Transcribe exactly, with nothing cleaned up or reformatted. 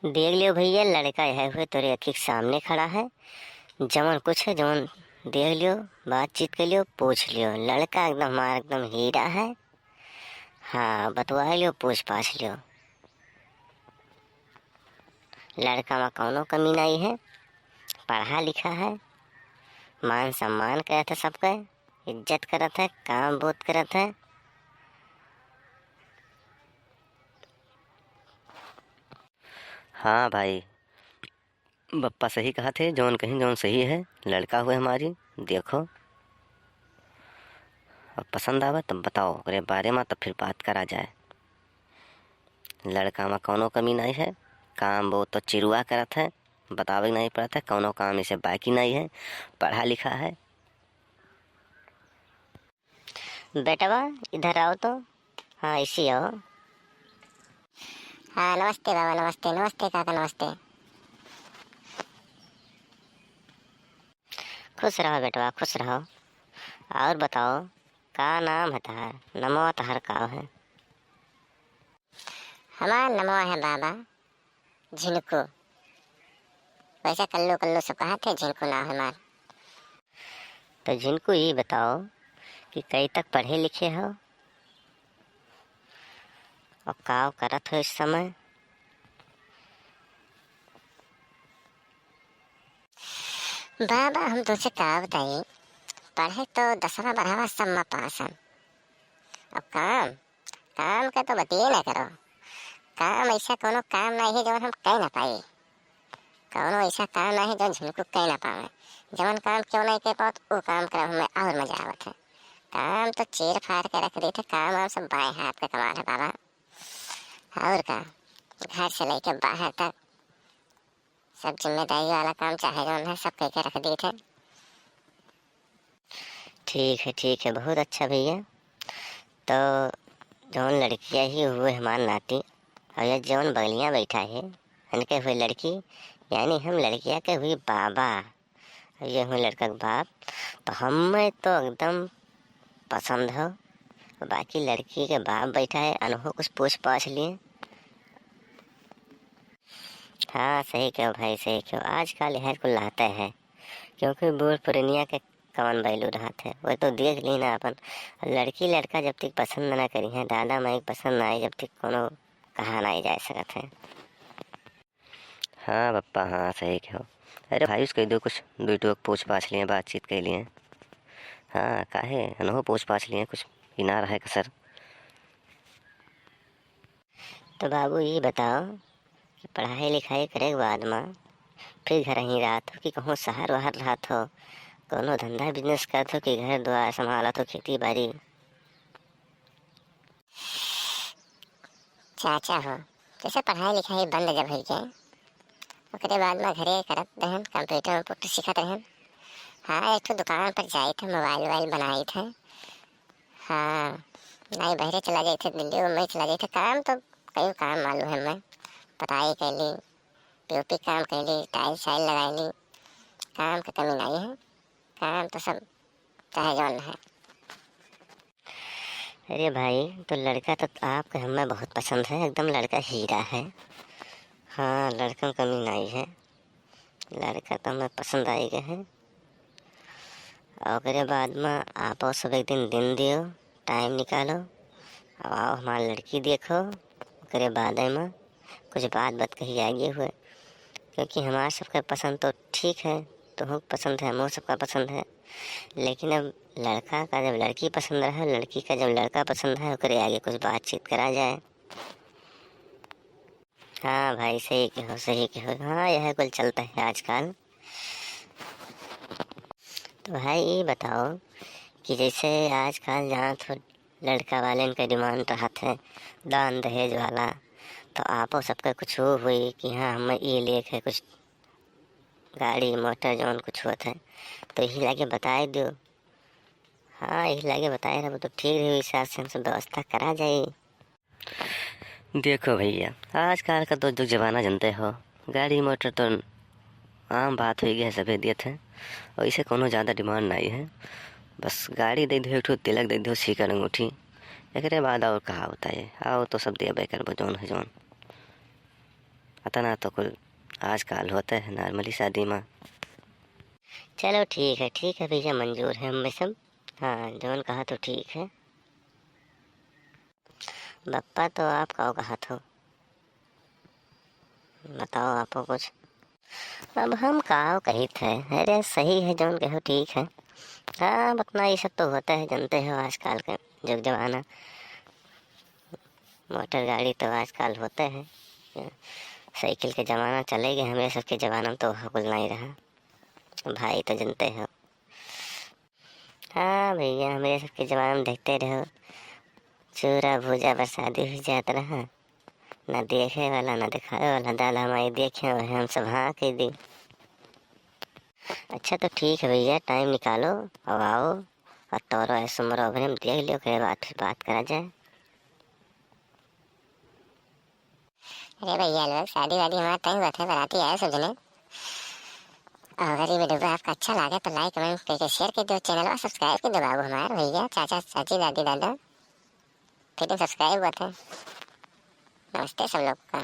देख लियो भइया, लड़का यह हुए तोरे अखी के सामने खड़ा है। जवन कुछ है, जवन देख लियो, बातचीत कर लियो, पूछ लियो। लड़का एकदम हमार एकदम हीरा है। हाँ, बतवा लियो, पूछ पाछ लियो। लड़का मा कौनो कमी नाई है, पढ़ा लिखा है, मान सम्मान करत है सबके, इज्जत करत है, काम बहुत करत है। हाँ भाई, बप्पा सही कहत है, जौन कहीं जौन सही है, लड़का हुए हमारी, देखो। अब पसंद आवे तब बताओ, ओकरे बारे मा तब फिर बात करा जाए। लड़का मा कौनो कमी नाई है, काम बहुत तो चिरुआ करत है, बतावे के नाई पड़त है, कौनो काम इसे बाकी नाई है, पढ़ा लिखा है। बेटवा, इधर आओ तो। हाँ, इसी आओ। हाँ, नमस्ते बाबा, नमस्ते, नमस्ते काका, नमस्ते। खुश रहो बेटवा, खुश रहो। और बताओ, का नाम है तहार? नमवा तहार का है? हमार नमवा है बाबा झिनकू। वैसे कल्लू कल्लू सब कहत है, झिनकू नाम है हमार। तो झिनकू, ये बताओ कि कई तक पढ़े लिखे हो और का करत हो इस समय? बाबा, हम तुझे का बताई, पढ़े तो दसवा बारहवा सब में पास हन। अब काम, काम के तो बतिये ना करो। काम ऐसा कोनो काम नाई है जवन हम कह ना पाई। कौनो ऐसा काम नाई है जवन झिनकू कह ना पावे। जवन काम क्यों नहीं कह पावत, वो काम करे हमें और मजा आवत है। काम तो चीर फाड़ के रख देते, काम वाम सब बाएं हाथ के कमाल है बाबा। और का, घर से लेके बाहर तक सब जिम्मेदारी वाला काम चाहे जौन है, सब कह के रख देते। ठीक है, ठीक है, बहुत अच्छा भैया। तो जौन लड़किया ही हुए हमार नाती, और ये जौन बगलिया बैठा है, इनके हुए लड़की, यानी हम लड़किया के हुई बाबा, और ये हुए लड़का के बाप। तो हमें तो एकदम पसंद हो। बाकी लड़की के बाप बैठा है, अनहो कुछ पूछ पाछ लिए। हाँ, सही कहो भाई, सही कहो। आजकल यह कुल रहते है, क्योंकि बूढ़ पुरनिया के कवन value रहत है, वो तो देख ली ना अपन। लड़की लड़का जब तक पसंद ना करी है, दादा माई के पसंद ना आई, जब तक कोनो कहा ना जा सकत है। हाँ पप्पा, हाँ, सही कहो। अरे भाई, उसके दो कुछ, दो टोक पूछ पाछ लिए, बातचीत कर लिए। हाँ, काहे, अनहो पूछ पाछ लिए, कुछ इनार है कसर। तो बाबू, ये बताओ कि पढ़ाई लिखाई करे के बाद मा फिर घर ही रहत हो कि कहूँ शहर वहर रहत हो, कोनो धंधा business करत हो कि घर द्वार संभालत हो, खेती बाड़ी? चाचा हो, जैसे पढ़ाई लिखाई बंद जब होई गए, ओकरे बाद मा घरे करत रहन, computer उम्प्यूटर सीखत रहन। हाँ, एक ठो दुकान पर जाइत है, mobile वोबाइल बनाइत है। हाँ, नाई बहरे चला जाइत है, दिल्ली मुंबई चला जाइत है। काम तो कई काम मालूम है मैं, पताई कैली, पीओपी काम कैली, टाइल शाइल लगाईली। काम के कमी नाई है, काम तो सब चाहे जौन है। अरे भाई, तो लड़का तो आपके हमें बहुत पसंद है, एकदम लड़का हीरा है। हाँ, लड़का में कमी नाई है, लड़का तो हमें पसंद आई गए है। और ओकरे बाद में आपो सब एक दिन, दिन दियो, time निकालो, अब आओ हमार लड़की देखो, ओकरे बाद में कुछ बात बात कही आगे हुए, क्योंकि हमार सबका पसंद तो ठीक है, तोहूँ के पसंद है, हमहूँ सबका पसंद है, लेकिन अब लड़का का जब लड़की पसंद रहे, लड़की का जब लड़का पसंद है, ओकरे आगे कुछ बातचीत करा जाए। हाँ भाई, सही कहो, सही कहो। हाँ, यह कुल चलता है आजकल। तो भाई, ये बताओ कि जैसे आजकल जानत हो, लड़का वाले इनका demand रहत है दान दहेज वाला, तो आपो सबके कुछ हो हुई कि हाँ, हमें ये लेके कुछ गाड़ी मोटर जौन कुछ होत है, तो यही लागे बताए दो। हाँ, यही लागे बताए रहबो तो ठीक रही, हिसाब से हम सब व्यवस्था करा जाई। देखो भैया, आजकल का तो जो जमाना जानते हो, गाड़ी मोटर तो आम बात हो गया है, सभे दियत है, और इसे कोनो ज़्यादा demand नहीं है। बस गाड़ी दे दो, एक ठो तिलक दे दो, सीकर अंगूठी, एकरे बाद और कहा होता है, आओ तो सब देबे करबो, जौन है जौन। आ ना तो कुल आजकल होते हैं normally शादी मा। चलो ठीक है, ठीक है भैया, मंजूर है हमें सब। हाँ, जौन कहा तो ठीक है। बप्पा तो आप का कहत हो, बताओ आपो कुछ। अब हम का कहित है, अरे सही है जौन कहो ठीक है। हाँ, अब अपना ये सब तो होता है, जानते हो आजकल के जुग जमाना, मोटर गाड़ी तो आजकल होते हैं, साइकिल के जमाना चले गए, हमरे सबके जमाना में तो वह कुल नहीं रहा, भाई तो जानते हो। हाँ भैया, हमरे सबके जमाना में देखते रहो, चूरा भूजा पर शादी हुई जात रहा, ना देखे वाला ना दिखावे वाला, दादा हमारी देखे वह हम सब हाँ कह दी। अच्छा तो ठीक है भैया, टाइम निकालो, अब आओ और तोरो ऐसो मरो अभी हम देख लियो, ओकरे बाद फिर बात करा जाए। अरे भैया लोग, शादी वादी हमारा तय हुआ था, बाराती आए सब जने। अगर ये वीडियो आपका अच्छा लगे तो लाइक कमेंट करके शेयर कर दो, चैनल और सब्सक्राइब कर दो बाबू हमारे भैया, चाचा चाची, दादी दादा। फिर सब्सक्राइब हुआ था। नमस्ते सब लोग का।